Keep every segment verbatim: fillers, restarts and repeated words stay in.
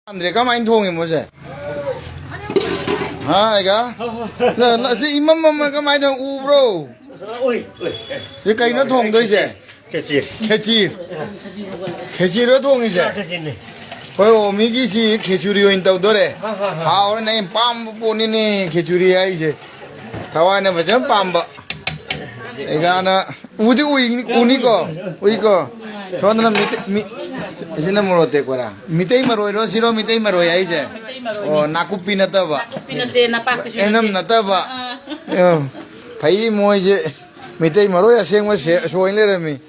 ꯌꯥꯝꯗ꯭ꯔꯦ, ꯀꯃꯥꯏꯅ ꯊꯣꯡꯉꯤ ꯃꯣꯏꯁꯦ? ꯍꯥ, ꯑꯩꯒ? ꯅ-, ꯅ-, ꯁꯤ ꯏꯃꯝ ꯃꯝꯃ ꯀꯃꯥꯏꯅ ꯊꯣꯡ-, ꯎꯕ꯭ꯔꯣ? ꯎꯏ, ꯎꯏ꯫ ꯁꯤ ꯀꯩꯅꯣ ꯊꯣꯡꯗꯣꯏꯁꯦ? ꯈꯦꯆꯤꯔ꯫ ꯈꯦꯆꯤꯔ꯫ ꯈꯦꯆꯤꯔꯣ ꯊꯣꯡꯉꯤꯁꯦ? ꯈꯦꯆꯤꯔꯅꯦ꯫ ꯍꯣꯏ, ꯑꯣꯃꯤꯒꯤꯁꯤ ꯈꯦꯆꯨꯔꯤ ꯑꯣꯏꯅ ꯇꯧꯗꯣꯔꯦ꯫ ꯍꯥ, ꯍꯥ, ꯍꯥ꯫ ꯍꯥꯎꯔꯅꯦ, ꯑꯩꯅ ꯄꯥꯝꯕ ꯄꯣꯠꯅꯤꯅꯦ ꯈꯦꯆꯨꯔꯤ ꯍꯥꯏꯁꯦ꯫ ꯊꯋꯥꯏꯅ ꯐꯖꯅ ꯄꯥꯝꯕ꯫ ꯑꯩꯒꯥꯅ ꯎꯗꯤ ꯎꯏ-, ꯎꯅꯤꯀꯣ? ꯎꯏꯀꯣ? ꯁꯣꯝꯗꯅ ꯃꯤꯇꯩ-, ꯃꯤ-, ꯑꯁꯤꯅ ꯃꯣꯔꯣꯛ ꯑꯇꯦꯛꯄꯔꯥ? ꯃꯤꯇꯩ ꯃꯔꯣꯏꯔꯣ? ꯁꯤꯔꯣ ꯃꯤꯇꯩ ꯃꯔꯣꯏ ꯍꯥꯏꯁꯦ? ꯃꯤꯇꯩ ꯃꯔꯣꯏꯅꯤ꯫ ꯑꯣ, ꯅꯥꯀꯨꯞꯄꯤ ꯅꯠꯇꯕ꯫ ꯅꯥꯀꯨꯞꯄꯤ ꯅꯠꯇꯦ, ꯅꯄꯥꯛꯄꯤꯁꯨ ꯅꯠꯇꯦ꯫ ꯑꯦꯅꯝ ꯅꯠꯇꯕ꯫ ꯑꯥ꯫ ꯑ, ꯐꯩ ꯃꯣꯏꯁꯦ꯫ ꯃꯤꯇꯩ ꯃꯔꯣꯏ ꯑꯁꯦꯡꯕ ꯁꯦ-, ꯁꯣꯏ ꯂꯩꯔꯝꯃꯤ꯫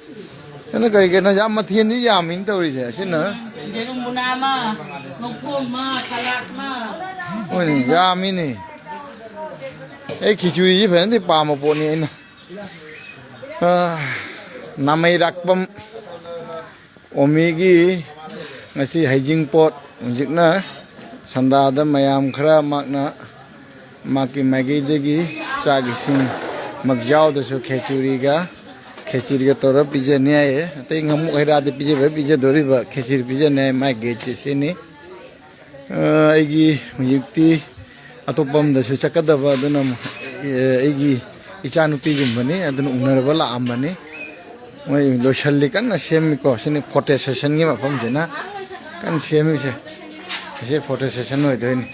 ꯑꯗꯨꯅ ꯀꯔꯤ ꯀꯩꯅꯣ ꯌꯥꯝ ꯃꯊꯦꯜꯗꯤ ꯌꯥꯝꯃꯤꯅ ꯇꯧꯔꯤꯁꯦ꯫ ꯑꯁꯤꯅ ꯌꯦꯔꯨꯝ ꯕꯨꯅꯥ ꯑꯃ, ꯂꯧꯊꯣꯡ ꯑꯃ, ꯁꯂꯥꯗ ꯑꯃ꯫ ꯍꯣꯏꯅꯦ, ꯌꯥꯝꯃꯤꯅꯦ꯫ ꯑꯩ ꯈꯤꯆꯨꯔꯤꯁꯤ ꯐꯖꯅꯗꯤ ꯄꯥꯝꯕ ꯄꯣꯠꯅꯤ ꯑꯩꯅ꯫ ꯑꯥ, ꯅꯥꯃꯩꯔꯥꯛꯄꯝ ꯑꯣꯃꯤꯒꯤ ꯉꯁꯤ ꯍꯩꯖꯤꯡꯄꯣꯠ꯫ ꯍꯧꯖꯤꯛꯅ ꯁꯟꯗꯥꯗ ꯃꯌꯥꯝ ꯈꯔ ꯃꯥꯛꯅ ꯃꯥꯒꯤ ꯃꯥꯏꯀꯩꯗꯒꯤ ꯆꯥꯛ ꯏꯁꯤꯡ ꯃꯛꯖꯥꯎꯗꯁꯨ ꯈꯦꯆꯨꯔꯤꯒ, ꯈꯦꯆꯨꯔꯤꯒ ꯇꯧꯔ ꯄꯤꯖꯅꯤ ꯍꯥꯏꯌꯦ꯫ ꯑꯇꯩ ꯉꯥꯃꯨ ꯍꯩꯔꯥꯗꯤ ꯄꯤꯖꯕ ꯄꯤꯖꯗꯣꯔꯤꯕ, ꯈꯦꯆꯨꯔꯤ ꯄꯤꯖꯅꯤ ꯍꯥꯏ꯫ ꯃꯥꯏ ꯒꯦꯠꯁꯦ ꯁꯤꯅꯤ꯫ ꯑ, ꯑꯩꯒꯤ ꯍꯧꯖꯤꯛꯇꯤ ꯑꯇꯣꯞꯄ ꯑꯃꯗꯁꯨ ꯆꯠꯀꯗꯕ, ꯑꯗꯨꯅ ꯑꯃꯨꯛ, ꯑ, ꯑꯩꯒꯤ ꯏꯆꯥꯅꯨꯄꯤꯒꯨꯝꯕꯅꯤ, ꯑꯗꯨꯅ ꯎꯅꯔꯕ ꯂꯥꯛꯑꯝꯕꯅꯤ꯫ ꯃꯣꯏ ꯂꯣꯏꯁꯜꯂꯤ, ꯀꯟꯅ ꯁꯦꯝꯃꯤꯀꯣ꯫ ꯁꯤꯅꯤ ꯐꯣꯇꯣ ꯁꯦꯁꯟꯒꯤ ꯃꯐꯝꯁꯤꯅ ꯀꯟꯅ ꯁꯦꯝꯃꯤꯁꯦ꯫ ꯑꯁꯤ ꯐꯣꯇꯣ ꯁꯦꯁꯟ ꯑꯣꯏꯗꯣꯏꯅꯤ꯫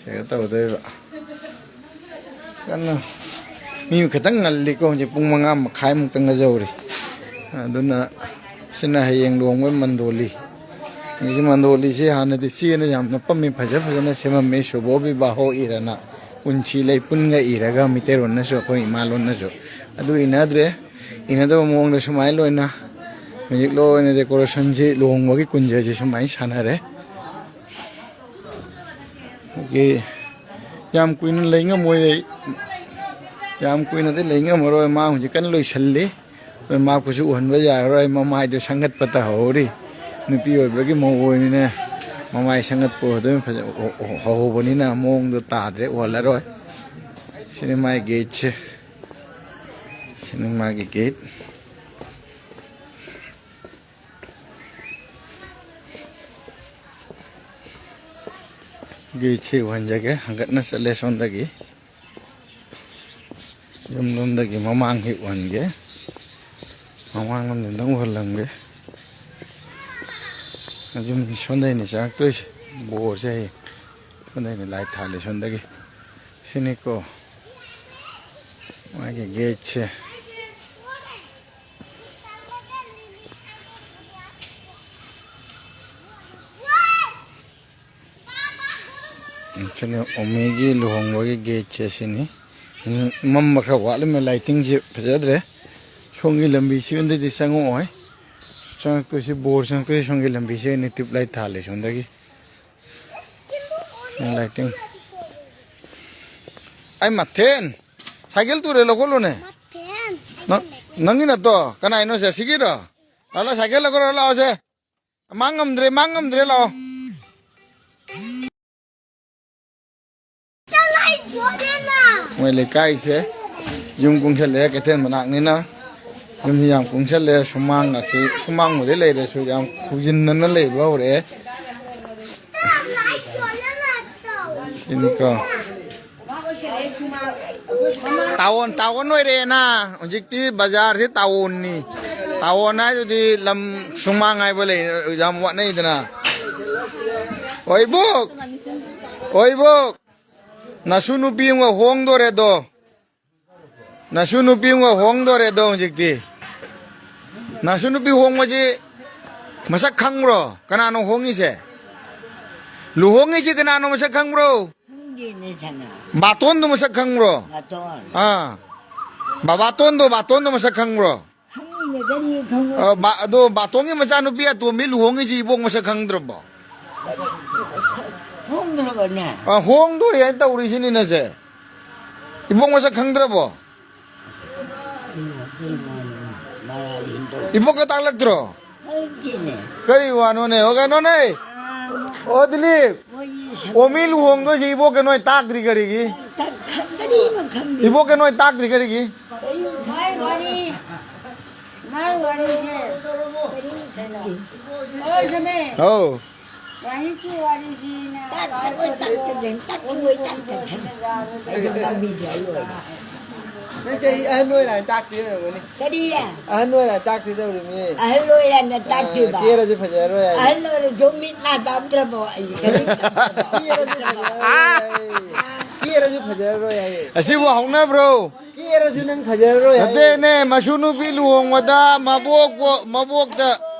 ꯁꯤꯒ ꯇꯧꯗꯣꯏꯕ꯫ ꯀꯟꯅ ꯃꯤ ꯈꯤꯇꯪ ꯉꯜꯂꯤꯀꯣ, ꯍꯧꯖꯤꯛ ꯄꯨꯡ ꯃꯉꯥ ꯃꯈꯥꯏꯃꯨꯛꯇ ꯉꯥꯏꯖꯧꯔꯤ꯫ ꯑꯗꯨꯅ ꯁꯤꯅ ꯍꯌꯦꯡ ꯂꯨꯍꯣꯡꯕꯩ ꯃꯟꯗꯣꯂꯤ꯫ ꯍꯧꯖꯤꯛ ꯃꯟꯗꯣꯂꯤꯁꯤ ꯍꯥꯟꯅꯗꯤ ꯆꯦꯅ ꯌꯥꯝ ꯅꯞꯄꯝꯃꯤ, ꯐꯖ ꯐꯖꯅ ꯁꯦꯝꯃꯝꯃꯤ, ꯁꯨꯚꯣ ꯕꯤꯕꯥꯍꯣ ꯏꯔꯅ, ꯎꯟꯁꯤ ꯂꯩꯄꯨꯟꯒ ꯏꯔꯒ, ꯃꯤꯇꯩꯔꯣꯟꯅꯁꯨ, ꯑꯩꯈꯣꯏ ꯏꯃꯥꯂꯣꯟꯅꯁꯨ꯫ ꯑꯗꯨ ꯏꯅꯗ꯭ꯔꯦ꯫ ꯏꯅꯗꯕ ꯃꯑꯣꯡꯗ ꯁꯨꯃꯥꯏꯅ ꯂꯣꯏꯅ ꯍꯧꯖꯤꯛ ꯂꯣꯏꯅ ꯗꯦꯀꯣꯔꯦꯁꯟꯁꯤ ꯂꯨꯍꯣꯡꯕꯒꯤ ꯀꯨꯟꯖꯁꯤ ꯁꯨꯃꯥꯏꯅ ꯁꯥꯟꯅꯔꯦ꯫ ꯑꯩꯈꯣꯏꯒꯤ ꯌꯥꯝ ꯀꯨꯏꯅ ꯂꯩ ꯉꯝꯃꯣꯏ ꯑꯩ꯫ ꯌꯥꯝ ꯀꯨꯏꯅꯗꯤ ꯂꯩ ꯉꯝꯃꯔꯣꯏ꯫ ꯃꯥ ꯍꯧꯖꯤꯛ ꯀꯟꯅ ꯂꯣꯏꯁꯜꯂꯤ꯫ ꯑꯗꯨ ꯃꯥ ꯀꯨꯠꯁꯨ ꯎꯍꯟꯕ ꯌꯥꯔꯔꯣꯏ꯫ ꯃꯃꯥꯏꯗꯣ ꯁꯪꯒꯠꯄ ꯇꯧꯍꯧꯔꯤ꯫ ꯅꯨꯄꯤ ꯑꯣꯏꯕꯒꯤ ꯃꯧ ꯑꯣꯏꯕꯅꯤꯅ ꯃꯃꯥꯏ ꯁꯪꯒꯠꯄ ꯑꯗꯨꯝ ꯐꯖ-, ꯎ-, ꯎ-, ꯍꯧꯍꯧꯕꯅꯤꯅ ꯃꯑꯣꯡꯗꯣ ꯇꯥꯗ꯭ꯔꯦ, ꯎꯍꯜꯂꯔꯣꯏ꯫ ꯁꯤꯅꯤ ꯃꯥꯒꯤ ꯒꯦꯠꯁꯦ꯫ ꯁꯤꯅꯤ ꯃꯥꯒꯤ ꯒꯦꯠ꯫ ꯒꯦꯠꯁꯦ ꯎꯍꯟꯖꯒꯦ, ꯍꯪꯒꯠꯅ ꯆꯠꯂꯦ ꯁꯣꯝꯗꯒꯤ꯫ ꯌꯨꯝꯂꯣꯝꯗꯒꯤ ꯃꯃꯥꯡ ꯍꯦꯛ ꯎꯍꯟꯒꯦ꯫ ꯃꯃꯥꯡꯂꯣꯝꯗ ꯑꯝꯇꯪ ꯎꯍꯜꯂꯝꯒꯦ꯫ ꯌꯨꯝ ꯁꯣꯝꯗꯩꯅꯦ ꯆꯪꯉꯛꯇꯣꯏꯁꯦ꯫ ꯕꯣꯔꯁꯦ ꯍꯌꯦꯡ ꯁꯣꯝꯗꯩꯅꯦ ꯂꯥꯏ ꯊꯥꯜꯂꯤ ꯁꯣꯝꯗꯒꯤ꯫ ꯁꯤꯅꯤꯀꯣ ꯃꯥꯒꯤ ꯒꯦꯠꯁꯦ꯫ ꯁꯤꯅꯤ ꯑꯣꯃꯤꯒꯤ ꯂꯨꯍꯣꯡꯕꯒꯤ ꯒꯦꯠꯁꯦ ꯁꯤꯅꯤ꯫ ꯎꯝ, ꯃꯝꯕ ꯈꯔ ꯋꯥꯠꯂꯝꯃꯦ, ꯂꯥꯏꯇꯤꯡꯁꯦ ꯐꯖꯗ꯭ꯔꯦ꯫ ꯁꯣꯝꯒꯤ ꯂꯝꯕꯤꯁꯤꯗꯗꯤ ꯆꯪꯉꯛꯑꯣꯏ꯫ ꯆꯪꯉꯛꯇꯣꯏꯁꯤ, ꯕꯣꯔ ꯆꯪꯉꯛꯇꯣꯏꯁꯤ ꯁꯣꯝꯒꯤ ꯂꯝꯕꯤꯁꯤꯗꯅꯤ, ꯇ꯭ꯌꯨꯕ ꯂꯥꯏꯠ ꯊꯥꯜꯂꯦ ꯁꯣꯝꯗꯒꯤ꯫ ꯁꯣꯝ ꯂꯥꯏꯇꯤꯡ꯫ ꯑꯩ ꯃꯊꯦꯟ! ꯁꯥꯏꯀꯦꯜ ꯇꯨꯔꯦ ꯂꯧꯈꯠꯂꯨꯅꯦ꯫ ꯃꯊꯦꯟ! ꯅꯪ, ꯅꯪꯒꯤ ꯅꯠꯇꯣ? ꯀꯅꯥꯏꯅꯣ ꯁꯦ? ꯁꯤꯒꯤꯔꯣ? ꯂꯥꯛꯑꯣ, ꯁꯥꯏꯀꯦꯜ ꯂꯧꯈꯠꯂꯣ, ꯂꯥꯛꯑꯣꯁꯦ꯫ ꯃꯥ ꯉꯝꯗ꯭ꯔꯦ, ꯃꯥ ꯉꯝꯗ꯭ꯔꯦ, ꯂꯥꯛꯑꯣ꯫ ꯃꯣꯏ ꯂꯩꯀꯥꯏꯁꯦ ꯌꯨꯝ ꯀꯨꯡꯁꯜꯂꯛꯑꯦ, ꯀꯩꯊꯦꯜ ꯃꯅꯥꯛꯅꯤꯅ꯫ ꯌꯨꯝꯁꯤ ꯌꯥꯝ ꯀꯨꯡꯁꯜꯂꯦ, ꯁꯨꯃꯥꯡ ꯑꯁꯤ, ꯁꯨꯃꯥꯡꯕꯨꯗꯤ ꯂꯩꯔꯁꯨ ꯌꯥꯝ ꯈꯨꯖꯤꯟꯅꯅ ꯂꯩꯕ ꯍꯧꯔꯛꯑꯦ꯫ ꯁꯤꯅꯤꯀꯣ꯫ ꯇꯥꯋꯣꯟ, ꯇꯥꯋꯣꯟ ꯑꯣꯏꯔꯦꯅ꯫ ꯍꯧꯖꯤꯛꯇꯤ ꯕꯖꯥꯔꯁꯤ ꯇꯥꯋꯣꯟꯅꯤ꯫ ꯇꯥꯋꯣꯟ ꯍꯥꯏꯗꯨꯗꯤ ꯂꯝ ꯁꯨꯃꯥꯡ ꯍꯥꯏꯕ ꯂꯩ, ꯌꯥꯝ ꯋꯥꯠꯅꯩꯗꯅ꯫ ꯑꯣ, ꯏꯕꯣꯛ! ꯑꯣ, ꯏꯕꯣꯛ! ꯅꯁꯨ ꯅꯨꯄꯤ ꯑꯃꯒ ꯍꯣꯡꯗꯣꯔꯦꯗꯣ꯫ ꯅꯁꯨ ꯅꯨꯄꯤ ꯑꯃꯒ ꯍꯣꯡꯗꯣꯔꯦꯗꯣ ꯍꯧꯖꯤꯛꯇꯤ꯫ ꯅꯁꯨ ꯅꯨꯄꯤ ꯍꯣꯡꯕꯁꯤ ꯃꯁꯛ ꯈꯪꯕ꯭ꯔꯣ? ꯀꯅꯥꯅꯣ ꯍꯣꯡꯉꯤꯁꯦ? ꯂꯨꯍꯣꯡꯉꯤꯁꯤ ꯀꯅꯥꯅꯣ ꯃꯁꯛ ꯈꯪꯕ꯭ꯔꯣ? ꯈꯪꯗꯦꯅꯦ, ꯁꯅꯥ꯫ ꯕꯥꯇꯣꯟꯗꯣ ꯃꯁꯛ ꯈꯪꯕ꯭ꯔꯣ? ꯕꯥꯇꯣꯟ꯫ ꯑꯥ꯫ ꯕꯥ-, ꯕꯥꯇꯣꯟꯗꯣ, ꯕꯥꯇꯣꯟꯗꯣ ꯃꯁꯛ ꯈꯪꯕ꯭ꯔꯣ? ꯈꯪꯗꯦ, ꯀꯔꯤ ꯈꯪꯕ? ꯑ, ꯕꯥ-, ꯑꯗꯣ ꯕꯥꯇꯣꯟꯒꯤ ꯃꯆꯥꯅꯨꯄꯤ ꯑꯇꯣꯝꯕꯤ ꯂꯨꯍꯣꯡꯉꯤꯁꯤ ꯏꯕꯣꯛ ꯃꯁꯛ ꯈꯪꯗ꯭ꯔꯕꯣ? ꯍꯣꯡꯗ꯭ꯔꯕꯅꯦ? ꯑ, ꯍꯣꯡꯗꯣꯔꯦ ꯍꯥꯏꯅ ꯇꯧꯔꯤꯁꯤꯅꯤꯅꯦ ꯁꯦ꯫ ꯏꯕꯣꯛ ꯃꯁꯛ ꯈꯪꯗ꯭ꯔꯕꯣ? ꯏꯕꯣꯛꯀ ꯇꯥꯛꯂꯛꯇ꯭ꯔꯣ? ꯈꯪꯗꯦꯅꯦ꯫ ꯀꯔꯤ ꯋꯥꯅꯣꯅꯦ? ꯑꯣ, ꯀꯩꯅꯣꯅꯦ? ꯑꯣ, ꯗꯤꯂꯤꯞ꯫ ꯃꯣꯏꯒꯤ ꯁꯝ-, ꯑꯣ, ꯃꯤ ꯂꯨꯍꯣꯡꯗꯣꯏꯁꯦ ꯏꯕꯣꯛꯀ ꯅꯣꯏ ꯇꯥꯛꯇ꯭ꯔꯤ ꯀꯔꯤꯒꯤ? ꯈꯪ-, ꯀꯔꯤꯃ ꯈꯪꯗꯦ꯫ ꯏꯕꯣꯛꯀ ꯅꯣꯏ ꯇꯥꯛꯇ꯭ꯔꯤ ꯀꯔꯤꯒꯤ? ꯀꯔꯤꯃ ꯈꯪꯗꯦ꯫ ꯃꯥꯏ ꯋꯥꯔꯤ꯫ ꯃꯥꯏ ꯋꯥꯔꯤꯁꯦ꯫ ꯀꯔꯤꯃ ꯈꯪꯗꯦ꯫ ꯍꯣꯏ, ꯁꯅꯦ꯫ ꯑꯧ꯫ ꯋꯥꯍꯩꯒꯤ ꯋꯥꯔꯤꯁꯤꯅ ꯇꯥꯛꯇꯕꯣꯏ ꯇꯥꯛꯇꯗꯦ, ꯇꯥꯛꯇꯕꯣꯏ ꯇꯥꯛꯇꯗꯦ꯫ ꯑꯩꯗꯤ ꯉꯥꯡꯕꯤꯗꯦ, ꯂꯣꯏꯔꯦ꯫ ꯅꯪ ꯆꯍꯤ ꯑꯍꯟ ꯑꯣꯏꯔ ꯍꯥꯏꯅ ꯇꯥꯛꯇꯣꯏ ꯑꯣꯏꯔꯝꯒꯅꯤ꯫ ꯀꯔꯤ? ꯑꯍꯟ ꯑꯣꯏꯔ ꯍꯥꯏꯅ ꯇꯥꯛꯇꯣꯏ ꯇꯧꯔꯤꯅꯤ꯫ ꯑꯍꯜ ꯑꯣꯏꯔꯦꯅ ꯇꯥꯛꯇꯣꯏꯕ꯫ ꯀꯦꯔꯁꯨ ꯐꯖꯔꯔꯣꯏ ꯍꯥꯏꯌꯦ꯫ ꯑꯍꯜ ꯑꯣꯏꯔꯁꯨ ꯃꯤꯠ ꯅꯥ ꯇꯥꯝꯗ꯭ꯔꯕꯣ? ꯑꯩ ꯀꯔꯤꯝ ꯇꯧꯗ꯭ꯔꯕꯣ? ꯀꯦꯔꯁꯨ ꯐꯖꯔꯔꯣꯏ ꯍꯥꯏꯌꯦ꯫ ꯀꯦꯔꯁꯨ ꯐꯖꯔꯔꯣꯏ ꯍꯥꯏꯌꯦ꯫ ꯑꯁꯤꯕꯨ ꯍꯧꯅꯕ꯭ꯔꯣ? ꯀꯦꯔꯁꯨ ꯅꯪ ꯐꯖꯔꯔꯣꯏ ꯍꯥꯏꯌꯦ꯫ ꯅꯠꯇꯦꯅꯦ, ꯃꯁꯨ ꯅꯨꯄꯤ ꯂꯨꯍꯣꯡꯕꯗ ꯃꯕꯣꯛ ꯃꯕꯣꯛꯇ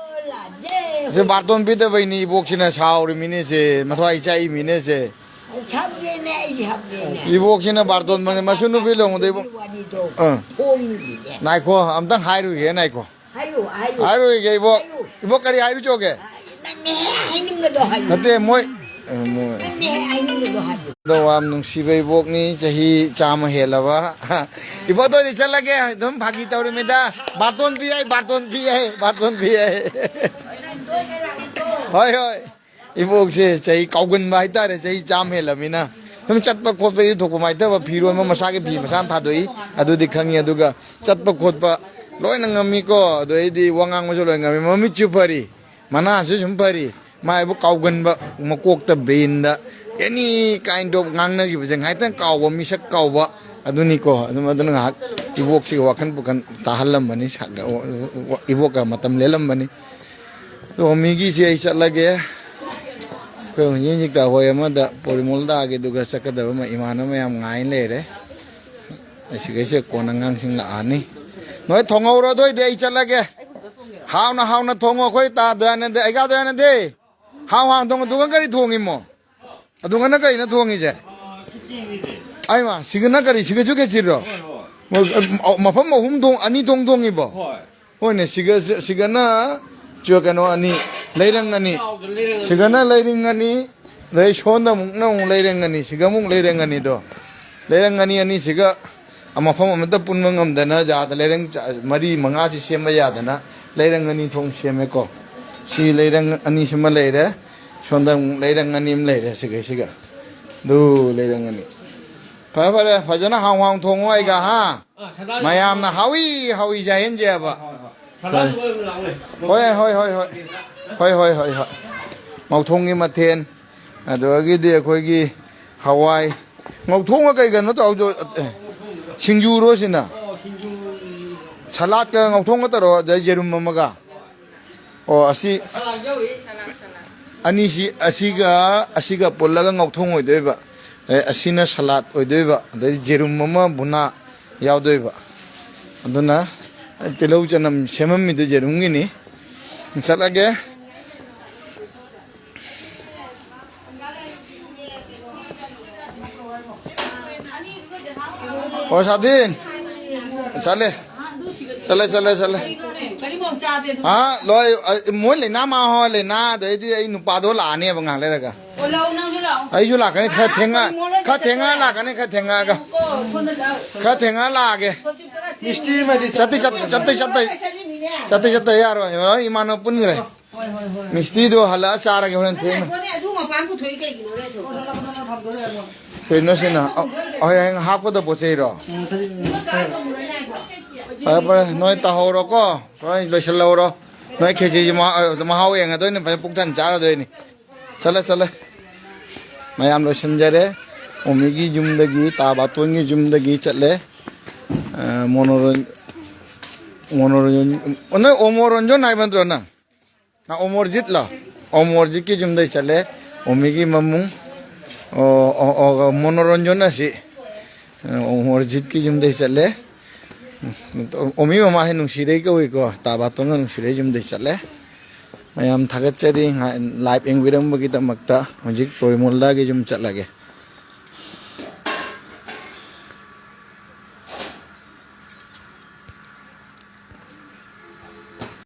ꯂꯥꯟꯗꯦ꯫ ꯁꯤ ꯕꯥꯔꯇꯣꯟ ꯄꯤꯗꯕꯩꯅꯤ ꯏꯕꯣꯛꯁꯤꯅ ꯁꯥꯎꯔꯤꯃꯤꯅꯦꯁꯦ, ꯃꯊ꯭ꯋꯥꯏ ꯆꯥꯛꯏꯃꯤꯅꯦꯁꯦ꯫ ꯁꯝꯗꯦꯅꯦ, ꯑꯩ ꯁꯝꯗꯦꯅꯦ꯫ ꯏꯕꯣꯛꯁꯤꯅ ꯕꯥꯔꯇꯣꯟ ꯃꯁꯨ ꯅꯨꯄꯤ ꯂꯨꯍꯣꯡꯕꯗ ꯏꯕꯣꯛ ꯋꯥꯔꯤꯗꯣ ꯑꯥ꯫ ꯍꯣꯡꯉꯤꯃꯤꯅꯦ꯫ ꯉꯥꯏꯈꯣ, ꯑꯝꯇꯪ ꯍꯥꯏꯔꯨꯒꯦ, ꯉꯥꯏꯈꯣ꯫ ꯍꯥꯏꯌꯨ, ꯍꯥꯏꯌꯨ꯫ ꯍꯥꯏꯔꯨꯒꯦ ꯏꯕꯣꯛ꯫ ꯍꯥꯏꯌꯨ꯫ ꯏꯕꯣꯛ, ꯀꯔꯤ ꯍꯥꯏꯔꯨꯆꯣꯒꯦ? ꯅꯪꯅ ꯍꯦꯛ ꯍꯥꯏꯅꯤꯡꯕꯗꯣ ꯍꯥꯏꯌꯨ꯫ ꯅꯠꯇꯦ, ꯃꯣꯏ ꯃꯣꯏ ꯅꯪꯅ ꯍꯦꯛ ꯍꯥꯏꯅꯤꯡꯕꯗꯣ ꯍꯥꯏꯌꯨ꯫ ꯑꯗꯣ ꯌꯥꯝ ꯅꯨꯡꯁꯤꯕ ꯏꯕꯣꯛꯅꯤ, ꯆꯍꯤ ꯆꯥꯝꯃ ꯍꯦꯜꯂꯕ꯫ ꯏꯕꯣꯛꯇꯣꯗꯤ ꯆꯠꯂꯒꯦ, ꯑꯗꯨꯝ ꯐꯥꯒꯤ ꯇꯧꯔꯤꯃꯤꯗ꯫ ꯕꯥꯔꯇꯣꯟ ꯄꯤ ꯍꯥꯏ, ꯕꯥꯔꯇꯣꯟ ꯄꯤ ꯍꯥꯏ, ꯕꯥꯔꯇꯣꯟ ꯄꯤ ꯍꯥꯏ꯫ ꯍꯣꯏ, ꯍꯣꯏ꯫ ꯏꯕꯣꯛꯁꯦ ꯆꯍꯤ ꯀꯥꯎꯒꯟꯕ ꯍꯥꯏꯇꯥꯔꯦ, ꯆꯍꯤ ꯆꯥꯝꯃ ꯍꯦꯜꯂꯃꯤꯅ꯫ ꯁꯨꯝ ꯆꯠꯄ ꯈꯣꯠꯄ, ꯏꯊꯣꯛꯄ ꯃꯥꯏꯊꯕ, ꯐꯤꯔꯣꯟꯕ ꯃꯁꯥꯒꯤ ꯐꯤ ꯃꯁꯥꯅ ꯊꯥꯗꯣꯛꯏ, ꯑꯗꯨꯗꯤ ꯈꯪꯉꯤ꯫ ꯑꯗꯨꯒ ꯆꯠꯄ ꯈꯣꯠꯄ ꯂꯣꯏꯅ ꯉꯝꯃꯤꯀꯣ꯫ ꯑꯗꯩꯗꯤ ꯋꯥ ꯉꯥꯡꯕꯁꯨ ꯂꯣꯏ ꯉꯝꯃꯤ, ꯃꯃꯤꯠꯁꯨ ꯐꯔꯤ, ꯃꯅꯥꯁꯨ ꯁꯨꯝ ꯐꯔꯤ꯫ ꯃꯥ ꯍꯥꯏꯕꯨ ꯀꯥꯎꯒꯟꯕ, ꯃꯀꯣꯛꯇ, brain the any kind of ꯉꯥꯡꯅꯈꯤꯕꯁꯦ ꯉꯥꯏꯇꯪ ꯀꯥꯎꯕ, ꯃꯤꯁꯛ ꯀꯥꯎꯕ, ꯑꯗꯨꯅꯤꯀꯣ꯫ ꯑꯗꯨꯝ ꯑꯗꯨꯅ ꯉꯥꯏꯍꯥꯛ ꯏꯕꯣꯛꯁꯤꯒ ꯋꯥꯈꯜ ꯄꯨꯈꯜ ꯇꯥꯍꯜꯂꯝꯕꯅꯤ, ꯁꯥ-, ꯏꯕꯣꯛꯀ ꯃꯇꯝ ꯂꯦꯜꯂꯝꯕꯅꯤ꯫ ꯑꯗꯣ ꯃꯤꯒꯤꯁꯦ ꯑꯩ ꯆꯠꯂꯒꯦ꯫ ꯑꯩꯈꯣꯏ ꯍꯧꯖꯤꯛ ꯍꯧꯖꯤꯛꯇ ꯍꯣꯏ ꯑꯃꯗ ꯄꯣꯔꯤꯃꯣꯜꯗꯥꯒꯤꯗꯨꯒ ꯆꯠꯀꯗꯕ ꯑꯃ ꯏꯃꯥꯟꯅꯕ ꯃꯌꯥꯝ ꯉꯥꯏ ꯂꯩꯔꯦ꯫ ꯑꯁꯤꯈꯩꯁꯦ ꯀꯣꯟꯅ ꯑꯉꯥꯡꯁꯤꯡ ꯂꯥꯛꯑꯅꯤ꯫ ꯅꯣꯏ ꯊꯣꯡꯍꯧꯔꯣ, ꯑꯗꯨ ꯑꯣꯏꯗꯤ ꯑꯩ ꯆꯠꯂꯒꯦ꯫ ꯍꯥꯎꯅ ꯍꯥꯎꯅ ꯊꯣꯡꯉꯣ꯫ ꯑꯩꯈꯣꯏ ꯇꯥ ꯗꯌꯥꯅꯟꯗ, ꯑꯩꯒꯥ ꯗꯌꯥꯅꯟꯗ꯫ ꯍꯥꯎ ꯍꯥꯎꯅ ꯊꯣꯡꯉꯣ꯫ ꯑꯗꯨꯒ ꯀꯔꯤ ꯊꯣꯡꯉꯤꯃꯣ? ꯑꯗꯨꯒꯅ ꯀꯔꯤꯅꯣ ꯊꯣꯡꯉꯤꯁꯦ? ꯑꯩꯃ, ꯁꯤꯒꯅ ꯀꯔꯤ? ꯁꯤꯒꯁꯨ ꯈꯦꯆꯤꯔꯣ? ꯃꯐꯝ ꯑꯍꯨꯝ ꯊꯣꯡ, ꯑꯅꯤ ꯊꯣꯡ ꯊꯣꯡꯉꯤꯕꯣ? ꯍꯣꯏꯅꯦ, ꯁꯤꯒ-, ꯁꯤꯒꯅ ꯆꯨ-, ꯀꯩꯅꯣ ꯑꯅꯤ, ꯂꯩꯔꯪ ꯑꯅꯤ꯫ ꯁꯤꯒꯅ ꯂꯩꯔꯪ ꯑꯅꯤ, ꯑꯗꯩ ꯁꯣꯝꯗ ꯑꯃꯨꯛꯅ ꯑꯃꯨꯛ ꯂꯩꯔꯪ ꯑꯅꯤ, ꯁꯤꯒ ꯑꯃꯨꯛ ꯂꯩꯔꯪ ꯑꯅꯤꯗꯣ꯫ ꯂꯩꯔꯪ ꯑꯅꯤ ꯑꯅꯤꯁꯤꯒ ꯃꯐꯝ ꯑꯃꯗ ꯄꯨꯟꯕ ꯉꯝꯗꯅ ꯖꯥꯗ ꯂꯩꯔꯪ ꯆ-, ꯃꯔꯤ ꯃꯉꯥꯁꯤ ꯁꯦꯝꯕ ꯌꯥꯗꯅ ꯂꯩꯔꯪ ꯑꯅꯤ ꯊꯣꯛ ꯁꯦꯝꯃꯦꯀꯣ꯫ ꯁꯤ ꯂꯩꯔꯪ ꯑꯅꯤꯁꯤꯃ ꯂꯩꯔꯦ, ꯁꯣꯝꯗ ꯑꯃꯨꯛ ꯂꯩꯔꯪ ꯑꯅꯤ ꯑꯃ ꯂꯩꯔꯦ, ꯁꯤꯒꯩꯁꯤꯒ꯫ ꯑꯗꯨ ꯂꯩꯔꯪ ꯑꯅꯤ꯫ ꯐꯔꯦ, ꯐꯔꯦ, ꯐꯖꯅ ꯍꯥꯎ ꯍꯥꯎ ꯊꯣꯡꯉꯣ ꯑꯩꯒ, ꯍꯥ? ꯃꯌꯥꯝꯅ ꯍꯥꯎꯏ ꯍꯥꯎꯏ ꯆꯥꯍꯟꯁꯦꯕ꯫ ꯍꯣꯏ, ꯍꯣꯏ, ꯍꯣꯏ, ꯍꯣꯏ꯫ ꯍꯣꯏ, ꯍꯣꯏ, ꯍꯣꯏ, ꯍꯣꯏ꯫ ꯉꯧꯊꯣꯡꯒꯤ ꯃꯊꯦꯜ, ꯑꯗꯨꯗꯒꯤꯗꯤ ꯑꯩꯈꯣꯏꯒꯤ ꯍꯋꯥꯏ꯫ ꯉꯧꯊꯣꯡꯒ ꯀꯩ ꯀꯩꯅꯣ ꯇꯧꯗꯣ? ꯑꯦ, ꯁꯤꯡꯖꯨꯔꯣ ꯁꯤꯅ? ꯁꯂꯥꯠꯀ ꯉꯧꯊꯣꯡꯒ ꯇꯧꯔꯣ, ꯑꯗꯩ ꯌꯦꯔꯨꯝ ꯑꯃꯒ꯫ ꯑꯣ, ꯑꯁꯤ ꯑꯅꯤꯁꯤ, ꯑꯁꯤꯒ, ꯑꯁꯤꯒ ꯄꯨꯜꯂꯒ ꯉꯧꯊꯣꯡ ꯑꯣꯏꯗꯣꯏꯕ꯫ ꯑꯦ, ꯑꯁꯤꯅ ꯁꯂꯥꯠ ꯑꯣꯏꯗꯣꯏꯕ, ꯑꯗꯩ ꯌꯦꯔꯨꯝ ꯑꯃ ꯕꯨꯅꯥ ꯌꯥꯎꯗꯣꯏꯕ꯫ ꯑꯗꯨꯅ ꯇꯤꯜꯍꯧ ꯆꯅꯝ ꯁꯦꯝꯃꯝꯃꯤꯗꯨ ꯌꯦꯔꯨꯝꯒꯤꯅꯤ꯫ ꯆꯠꯂꯒꯦ꯫ ꯑꯣ, ꯁꯥꯗꯤꯟ꯫ ꯆꯠꯂꯦ꯫ ꯆꯠꯂꯦ, ꯆꯠꯂꯦ, ꯆꯠꯂꯦ꯫ ꯑꯥ, ꯂꯣꯏ, ꯑ, ꯃꯣꯏ ꯂꯩꯅꯥ ꯃꯥ ꯍꯣꯏ ꯂꯩꯅꯥ, ꯑꯗꯩꯗꯤ ꯑꯩ ꯅꯨꯄꯥꯗꯣ ꯂꯥꯛꯑꯅꯦꯕ ꯉꯥꯏꯍꯥꯛ ꯂꯩꯔꯒ꯫ ꯑꯩꯁꯨ ꯂꯥꯛꯀꯅꯤ ꯈꯔ ꯊꯦꯡꯉ-, ꯈꯔ ꯊꯦꯡꯉ ꯂꯥꯛꯀꯅꯤ, ꯈꯔ ꯊꯦꯡꯉꯛꯑꯒ꯫ ꯈꯔ ꯊꯦꯡꯉ ꯂꯥꯛꯑꯒꯦ꯫ ꯆꯠꯇꯤ ꯆꯠ-, ꯆꯠꯇꯤ ꯆꯠꯇ-, ꯆꯠꯇꯤ ꯆꯠꯇ ꯌꯥꯔꯣꯏ꯫ ꯏꯃꯥꯟꯅꯕ ꯄꯨꯟꯈ꯭ꯔꯦ꯫ ꯃꯤꯁꯇꯤꯗꯣ ꯍꯜꯂꯛꯑ ꯆꯥꯔꯒꯦ ꯍꯣꯔꯦꯟ ꯊꯦꯡꯅ꯫ ꯉꯥꯏꯈꯣꯅꯦ, ꯑꯗꯨ ꯃꯄꯥꯟ ꯄꯨꯊꯣꯛꯏ ꯀꯩꯒꯤꯅꯣ ꯅꯣꯏꯗꯣ? ꯀꯩꯅꯣ ꯁꯤꯅ? ꯑ-, ꯍꯌꯦꯡ ꯍꯥꯞꯀꯗꯕ ꯄꯣꯠ ꯆꯩꯔꯣ? ꯎꯝ, ꯀꯔꯤ, ꯎꯝ, ꯀꯔꯤ? ꯐꯔꯦ, ꯐꯔꯦ, ꯅꯣꯏ ꯇꯧꯍꯧꯔꯣꯀꯣ, ꯅꯣꯏ ꯂꯣꯏꯁꯤꯜꯍꯧꯔꯣ꯫ ꯅꯣꯏ ꯈꯦꯆꯤꯁꯤ ꯃꯍꯥꯎ, ꯃꯍꯥꯎ ꯌꯦꯡꯉꯗꯣꯏꯅꯤ, ꯐꯖꯅ ꯄꯨꯛ ꯊꯟꯅ ꯆꯥꯔꯗꯣꯏꯅꯤ꯫ ꯆꯠꯂꯦ, ꯆꯠꯂꯦ꯫ ꯃꯌꯥꯝ ꯂꯣꯏꯁꯤꯟꯖꯔꯦ꯫ ꯑꯣꯃꯤꯒꯤ ꯌꯨꯝꯗꯒꯤ, ꯇꯥ ꯕꯥꯇꯣꯟꯒꯤ ꯌꯨꯝꯗꯒꯤ ꯆꯠꯂꯦ꯫ ꯑ, ꯃꯣꯅꯣꯔꯟ-, ꯃꯣꯅꯣꯔꯟꯖꯟ, ꯅꯣꯏ ꯑꯣꯃꯣꯔꯟꯖꯟ ꯍꯥꯏꯕ ꯅꯠꯇ꯭ꯔꯣ ꯅꯪ? ꯑ, ꯑꯣꯃꯣꯔꯖꯤꯠꯂꯣ? ꯑꯣꯃꯣꯔꯖꯤꯠꯀꯤ ꯌꯨꯝꯗꯩ ꯆꯠꯂꯦ꯫ ꯑꯣꯃꯤꯒꯤ ꯃꯃꯨꯡ, ꯑꯣ, ꯑꯣ, ꯑꯣ, ꯃꯣꯅꯣꯔꯟꯖꯟ ꯑꯁꯤ, ꯑ, ꯑꯣꯃꯣꯔꯖꯤꯠꯀꯤ ꯌꯨꯝꯗꯩ ꯆꯠꯂꯦ꯫ ꯑꯣꯃꯤ ꯃꯃꯥꯁꯦ ꯅꯨꯡꯁꯤꯔꯩ ꯀꯧꯏꯀꯣ, ꯇꯥꯕꯥꯇꯣꯟꯒ ꯅꯨꯡꯁꯤꯔꯩ ꯌꯨꯝꯗꯩ ꯆꯠꯂꯦ꯫ ꯃꯌꯥꯝ ꯊꯥꯒꯠꯆꯔꯤ, ꯉꯥ-, ꯂꯥꯏꯚ ꯌꯦꯡꯕꯤꯔꯝꯕꯒꯤꯗꯃꯛꯇ꯫ ꯍꯧꯖꯤꯛ ꯄꯣꯔꯤꯃꯣꯜꯗꯥꯒꯤ ꯌꯨꯝ ꯆꯠꯂꯒꯦ꯫